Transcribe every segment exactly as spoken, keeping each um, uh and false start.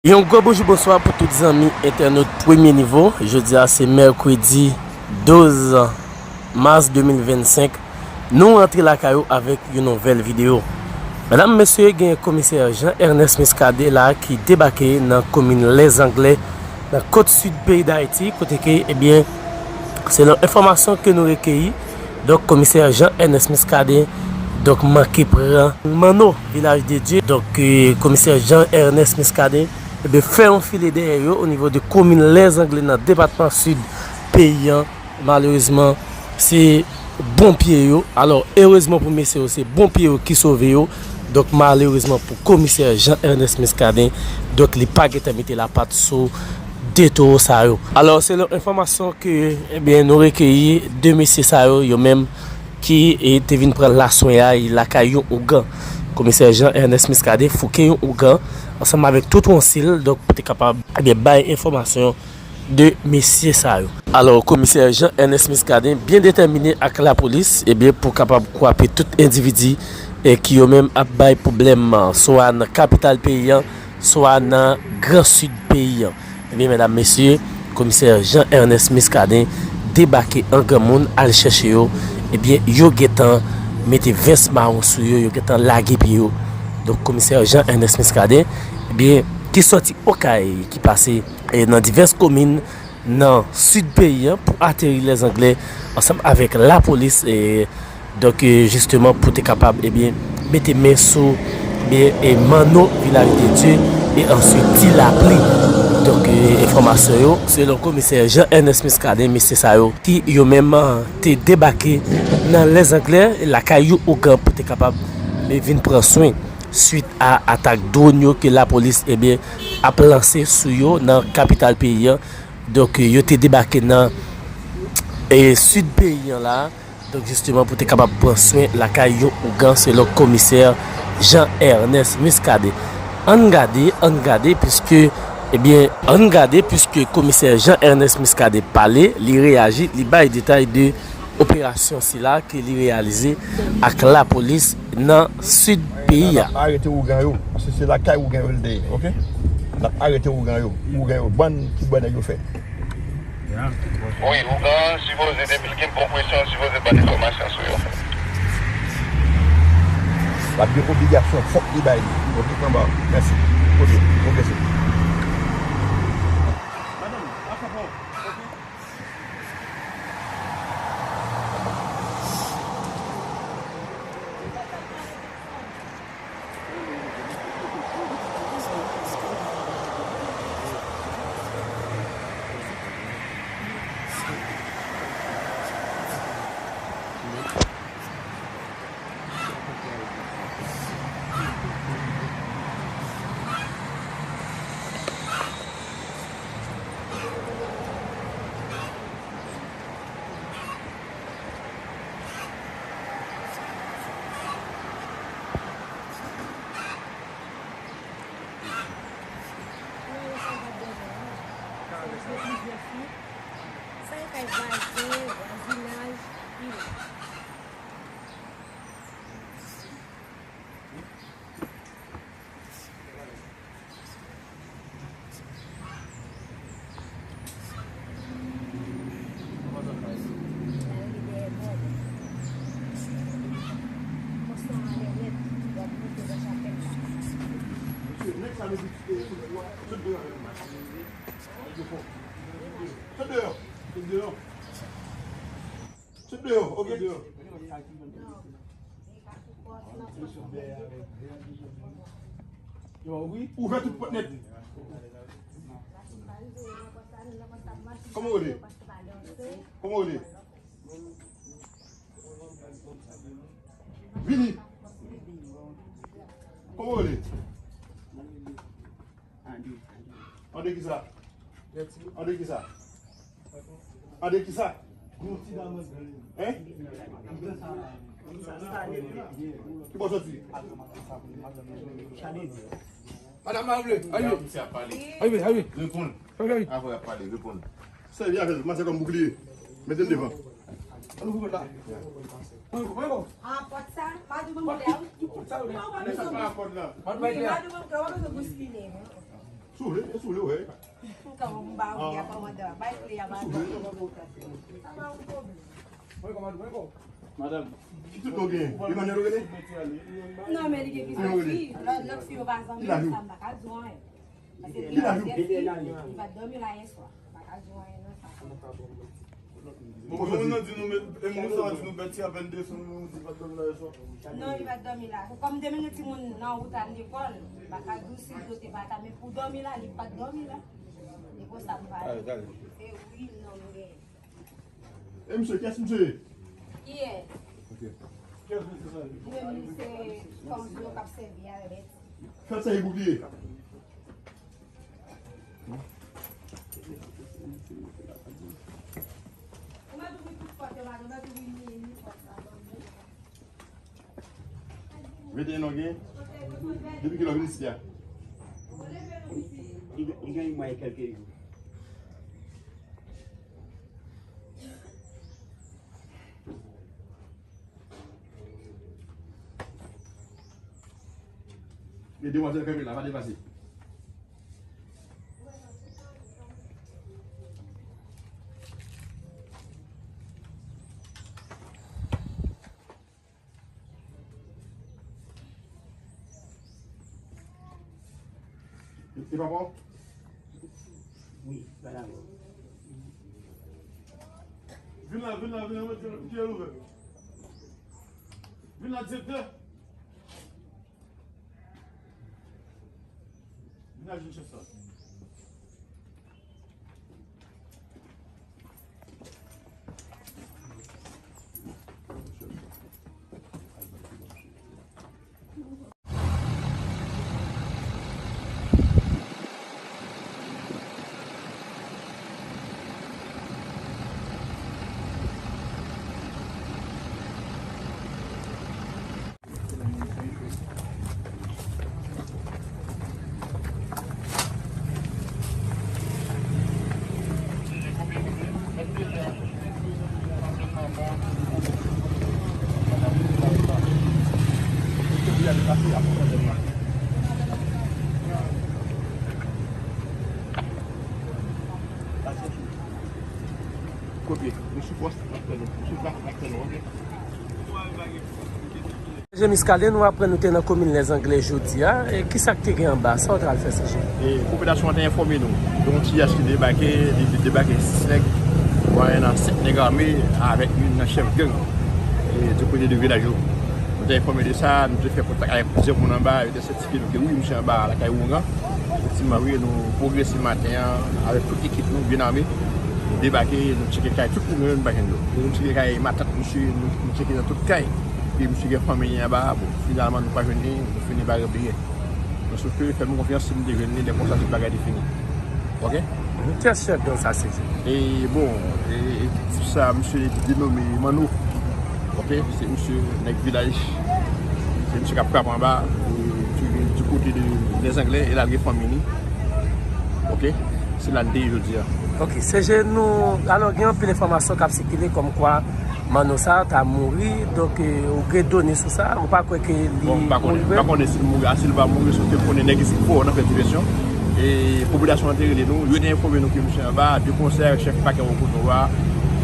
Yon gwo bonjou, bonswa pou tout zanmi entènot Premye Nivo. Jodi a se mèkredi douz mas de mil vennsenk. Nou rantre lakay ou avèk yon nouvèl videyo. Medam, mesye, gen komisè Jean Ernest Muscadin la ki debake nan komin Lèzanglè, nan kot sid peyi Dayiti, kote ke, ebyen, selon enfòmasyon ke nou rekeyi, donk, komisè Jean Ernest Muscadin, donk, manke pran Manno, Vilaj de Dye. Donk, eh, komisè Jean Ernest Muscadin, ebyen, fè yon file dèyè yo o nivo de komin Lèzanglè nan depatman sid peyi an. Malerezman, se bon pye yo. Alò, erezman pou mesye yo, se bon pye yo ki sove yo. Donk, malerezman pou komisè Jean Ernest Muscadin, donk, li pa gentan mete lapat sou de towo sa yo. Alò, selon enfòmasyon ke, ebyen, nou rekeyi, de mesye sa yo, yo menm ki, e, te vin pran laswen a, e, lakay yon ougan. Komisè Jean Ernest Muscadin fouke yon ougan ansanm avèk tout wonsil, donk, pou te kapab, ebyen, bay enfòmasyon de mesye sa yo. Alò, komisè Jean Ernest Muscadin byen detèmine ak lapolis, ebyen, pou kapab kwape tout endividi, e, ki yo menm ap bay pwoblèm, swa nan kapital peyi an, swa nan gran sid peyi an. Ebyen, medam, mesye, komisè Jean Ernest Muscadin debake an granmoun, al chèche yo. Ebyen, yo gentan mete vès mawon sou yo, yo gentan lage pye yo. Donk, komisè Jean Ernest Muscadin, ebyen, ki sòti Okay, ki pase, e, nan divès komin nan sid peyi an pou ateri Lèzanglè ansanm avèk lapolis, e, donk, e, jisteman pou te kapab, ebyen, mete men sou, ebyen, e, Manno, Vilaj de Dye, e answit Ti Lapli. Donk, e, enfòmasyon yo, selon komisè Jean Ernest Muscadin, mesye sa yo ki yo menm, a, te debake nan Lèzanglè, lakay yon ougan pou te kapab, e, vin pran swen swit a atak dwòn yo ke lapolis, ebyen, ap lanse sou yo nan kapital peyi an. Donk, yo te debake nan, e, sid peyi an la. Donk, jisteman, pou te kapab pran swen lakay yon ougan, selon komisè Jean Ernest Muscadin. Ann gade, ann gade, piske, ebyen, ann gade, piske komisè Jean Ernest Muscadin pale, li reyaji, li bay detay de operasyon sila ke li reyalize ak lapolis nan sid peyi a. N ap arete ougan yo, paske se lakay ougan yo l te ye, oke? N ap arete ougan yo, ougan yo, bann ki bò nèg yo fè. Wi, ougan an sipoze, depi l gen bon presyon, l sipoze ban n enfòmasyon sou yo. L ap gen obligasyon, fòk li bay li. Oke, kanba, mèsi. Oke, oke, se. Sa e kay vwazen, vwazinaj, pi. Sot deyò. Sot deyò. Sot deyò, oke? Ouvè tout pòt nèt. Kòman w rele? Kòman w rele? Vini. Kòman w rele? Andre kisa? Andre kisa? Andre kisa? Hein? Ki bò soti? Madanm Mable, ale. Reponn. Apre ap pale, reponn. Sèvi avè l, kòmanse kòm boukliye. Mete l devan. An nou pòt la. An nou pòt la. Ah, pòt sa, pa di mwen klè. Tout pòt sa yo. Ann sa pa pòt la. Wi, pa di mwen klè, w ap bezwen bouskile. Souple. Sou le, wè. Kòman m ba ou ya kòmandan? Bay kle a ba nou. Madanm. Ki tout ou gen? Emmanuel ou rele? Non, men li gen plizyè fi. Lòt, lòt fi yo pa zanmi, sa m pa ka di w anyen. Paske li gen plizyè fi, li pa t dòmi la yè swa. M pa ka di w anyen nan sa. Bon, moun nan di nou, men, e moun sa di nou, Bèti apèn desann, nou di pa t dòmi la yè swa. Non, li pa t dòmi la. Kòm demen gen timoun nan wout al lekòl, m pa ka di w si l te pa ta, men pou dòmi la, li pa t dòmi la. E konsa m pa. E wi, non, m gen. E misye, kiyès misye ye? Kiyès? Ok. Li menm se kòm si yo k ap sèvi avè Bèti. K ap sèvi pou ki ye? Ou mèt ouvri tout pòt yo, madanm, mèt ouvri ni, ni pòt sa, ban m. Venteyen an gen? Depi kilè w vin isit la? Li gen yon mwa e kèlke jou. Men demwazèl kanpe la, pa depase. E papa w? Wi, pa dakò. Vin la, vin la, vin la, mwen te, te ouvè. Vin la, direktè. Vin la, jwenn chèf sa. Kopye. Nou sou pòs, n ap tann ou. Nou sou plas, n ap tann ou, oke? Mesye Muscadin, nou aprann nou te nan komin Lèzanglè jodi a. E kisa k te gen anba? Sa w t al fè, C G? E popilasyon an te enfòme nou de yon ti yach ki debake, li te debake sis nèg, mwayennan sèt nèg ame avèk youn nan chèf gang, e, di kote de vilaj yo. Nou te enfòme de sa, nou te fè kontak avèk plizyè moun anba, yo te sètifye nou ke wi, misye anba lakay oungan. Efektivman, wi, nou pwogrese maten an avèk tout ekip nou, byen ame. Nou debake, nou tcheke kay tout moun yo, nou pa jwenn yo. Nou tcheke kay matant misye, nou, nou tcheke nan tout kay. Epi misye gen fanmi li anba, bon, finalman nou pa jwenn li, nou fini bare bliye. Men sòf ke fè m konfyans, si m te jwenn li, lè konsa tout bagay te fini. Oke? Kiyès chèf gang sa, C G? E bon, e, e tip sa, misye denome Manno. Oke, se misye nèg vilaj. Se misye k ap frape anba, e, ki vin di kote de Lèzanglè, e l al gen fanmi li. Oke, se la n te ye jodi a. Oke, C G, nou, alò, gen anpil enfòmasyon k ap sikile kòmkwa Manno sa a ta mouri, donk, e, ou gen done sou sa, ou pa kwè ke li mouri vre? Bon, m pa konnen, m pa konnen si l mouri, a, si l pa mouri, sòf ke m konnen nèg isit fò nan fè divèsyon. E popilasyon an te rele nou, yo te enfòme nou ke misye anba, de konsè, chèf pakè Wokoto a,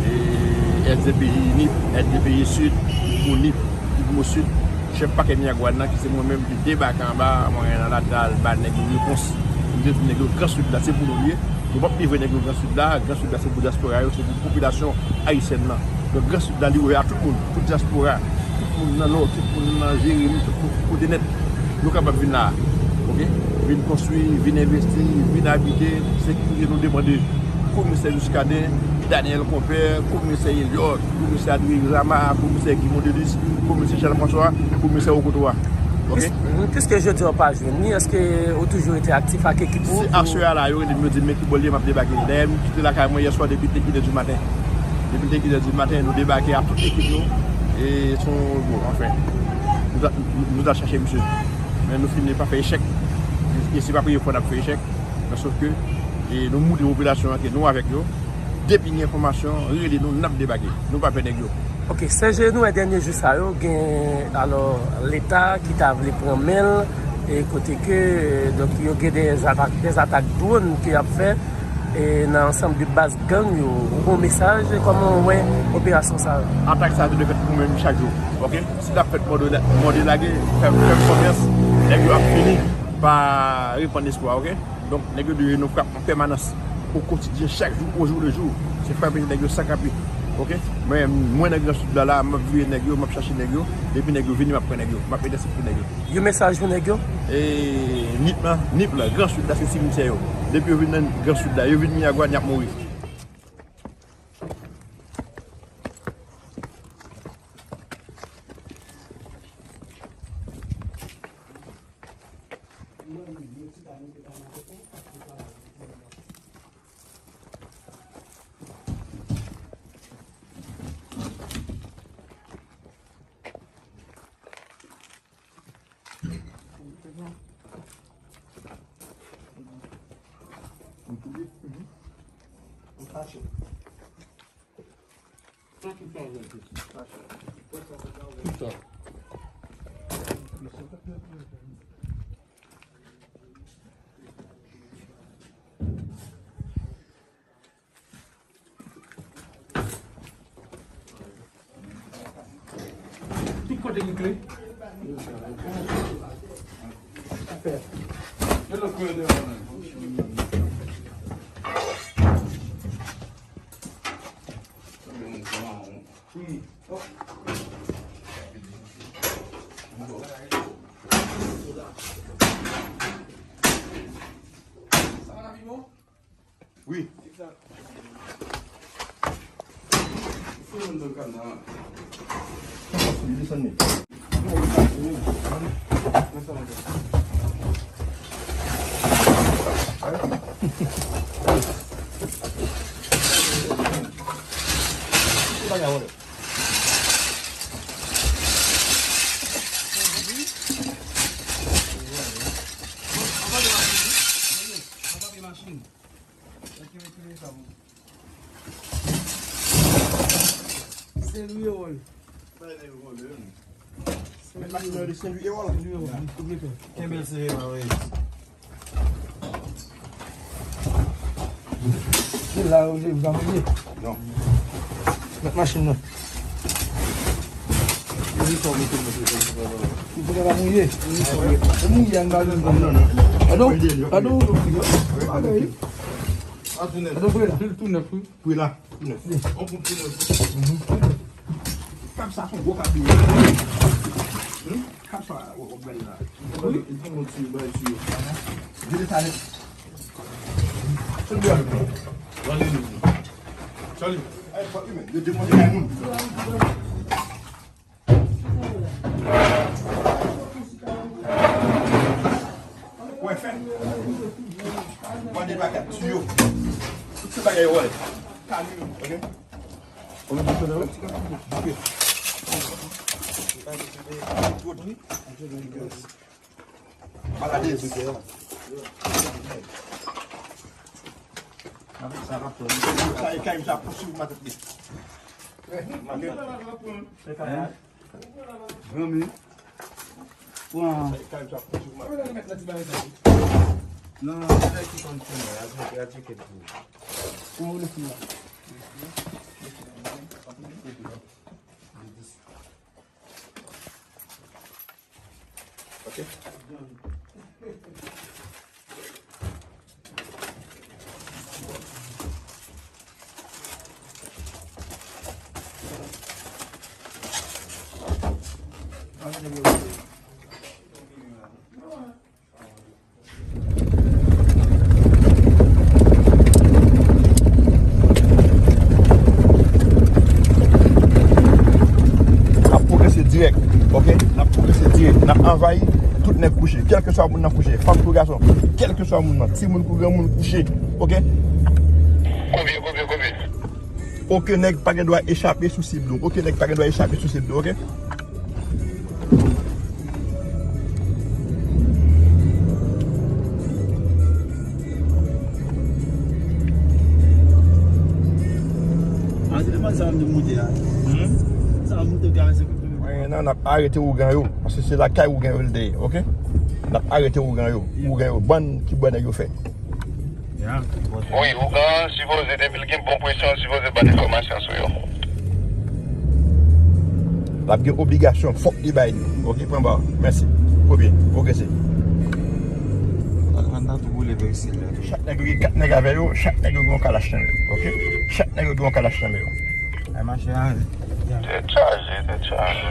e S D P I Nip, S D P I Sid, Piedmont Nip, Piedmont Sid, chèf pakè Miragwàn nan, ki se mwen menm ki debake anba, mwen nan la, t al ba nèg yo repons. M te di nèg yo, Gran Sid la, se pou nou li ye. Nou p ap livre nèg yo Gran Sid la. Gran Sid la, se pou dyaspora yo, se pou popilasyon ayisyèn nan. Donk, Gran Sid la, li ouvè a tout moun, tout dyaspora, tout moun nan Nò, tout moun nan Jeremi, tout moun kote nèt, yo kapab vin la a. Oke? Vin konstwi, vin envesti, vin abite. Sekirite nou depann de komisè Muscadin, Daniel Compère, komisè Elliot, komisè Adrien Rama, komisè Guy Mondelis, komisè Charles François, komisè Wokoto a. Oke? Pis-, piske jodi a w pa jwenn li, èske ou toujou rete aktif ak ekip ou? Se aswè a la, yo rele m, yo di m men ki bò l ye, m ap debake. Dayè, m kite lakay mwen yè swa depi te kinzè di maten. Depi te kinzè di maten, nou debake ak tout ekip nou. E se yon, bon, anfen, nou ta, nou ta chache misye. Men nou fini pa fè echèk. E se pa premye fwa n ap fè echèk. Men sòf ke, e nou moutre popilasyon an ke nou avèk yo. Depi gen enfòmasyon, rele nou, n ap debake. Nou pa pè nèg yo. Oke, C G, nou wè dènye jou sa yo, gen, alò, Leta ki ta vle pran men l, E kote ke, donk, yo gen de atak, de atak dwòn ke y ap fè, e nan ansanm de baz gang yo. Ou gon mesaj, kòman w wè operasyon sa yo? Atak sa yo te dwe fèt pou mwen menm chak jou, oke? Si l ap fèt mòde la, mòde lage, fè, fè m konfyans, nèg yo ap fini pa repann lespwa, oke? Donk, nèg yo dwe nou frap an pèmanans, o kotidyen, chak jou, o jou le jou. Se frape nèg yo san kanpe, oke? Mwen, mwen nan Gran Sid la, la, m ap veye nèg yo, m ap chache nèg yo, depi nèg yo vini, m ap pran nèg yo, m ap entèsepte nèg yo. Yon mesaj pou nèg yo? E, Nip lan, Nip lan, Gran Sid la, se simityè yo. Depi yo vin nan Gran Sid la, yo vin Miragwàn, y ap mouri. Tout kote gen kle. Gen lòt kle deyò la. Sa va, Lavi, bon? Wi. Fè yon nan kay la. Li desann li. Senlwi ewò l. Met machin nan de Senlwi ewò l. Kenbe l sere pa wè. Se la yo vle m pa mouye. Non. Met machin nan. Li pou ka pa mouye. E mouye an ba li. Gade w, gade w. Gade w, frè la. Li tou nèf, wi. Wi la. Wi. On pou tou nèf. Kab sa se yon gwo kab li ye. Hmm? Kab sa w ap gade la. Wi. Li pran yon ti bagay sou yo. Vide sa nèt. Sot deyò. Gade li. Charlie. Ay, fò imen. Yo demonte kay moun. Wè fè. Mande bagay tiyo. Tout se bagay wè. Kami, oke? Oke. Maladez. Sa e kay sa pou sou matet li. Granmi. Pran. Non, non, non, se ki konn fè, a tcheke, a tcheke tou. Pran ou le fil la. Ok. N ap pwogrese dirèk, oke? N ap pwogrese dirèk. N ap anvayi tout nèg kouche. Kèlkeswa moun nan kouche, fanm kou gason, kèlkeswa moun nan, timoun kou granmoun kouche, oke? Konbyen, konbyen, konbyen? Okenn nèg pa gen dwa echape sou sib nou. Okenn nèg pa gen dwa echape sou sib nou, oke? A, se devan sa m te moute a. Hmm? Sa m moute kare se kote. Mwen, nan, n ap arete ougan yo, paske se lakay ougan yo l te ye, oke? N Arete ougan yo. Ougan yo. Bann ki bò nèg yo fè. Wi, ougan sipoze, depi l gen bon presyon, l sipoze ban enfòmasyon sou yo. L ap gen obligasyon, fòk li bay li. Ok, pran ba. Mèsi. Kopye. Pwogrese. Chak nèg yo gen kat nèg avè yo, chak nèg yo gen yon kalach nan men yo. Ok? Chak nèg yo gen yon kalach nan men yo. Ay, mache a. Tèt chaje, tèt chaje.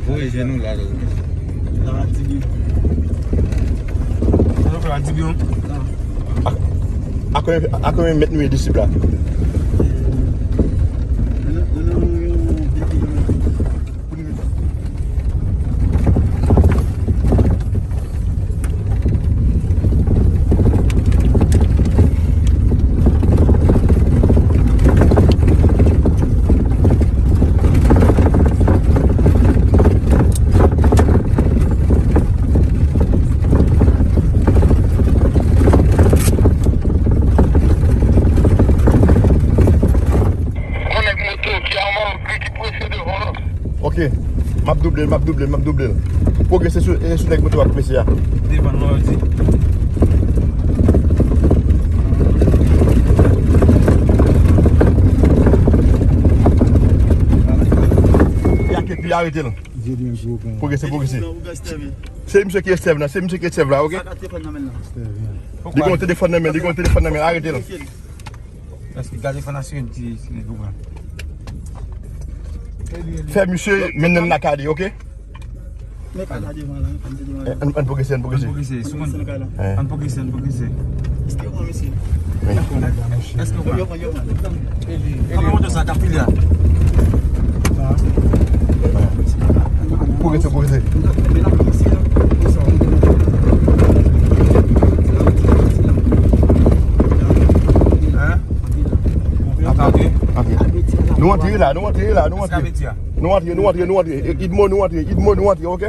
Voye je nou la, la. Sa nou fè a, Dibyon? A, a konbyen, a konbyen mèt nou ye de sib la? Yon nèg moto ki a mò gri ki prese devan. Ok. M ap double l, m ap double l, m ap double l. Pwogrese sou, e sou nèg moto a k prese a. Devan nou di. Li ak epi arete l. Pwogrese, pwogrese. Se misye ki estèv la, se misye ki estèv la, ok? Li gen yon telefòn nan men, li gen yon telefòn nan men, arete l. Èske gade fò n asire n ti, ti li pou pran. Fè misye mennen l lakay li, ok? Men pa gade devan la, men pa gade devan la. Ann, ann pwogrese, ann pwogrese. Ann pwogrese, sou moun. Ann pwogrese, ann pwogrese. Èske w pran misye? Èske w pran? Yo pran, yo pran. Kòman moto sa k ap file a? Pwogrese, pwogrese. Hein? Antre. Antre. Nou antre la, nou antre la, nou antre. Nou antre, nou antre, nou antre. E, Idmo, nou antre, Idmo, nou antre, ok?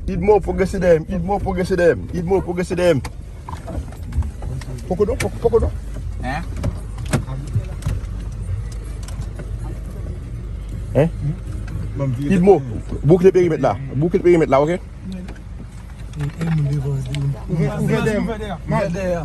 Idmo, pwogrese dèyè m, Idmo, pwogrese dèyè m, Idmo, pwogrese dèyè m. Poko non, poko, poko non. Hein? Hein? Idmo, boukle perimèt la. Boukle perimèt la, ok? Ouvè, ouvè dèyè m. Ouvè dèyè m.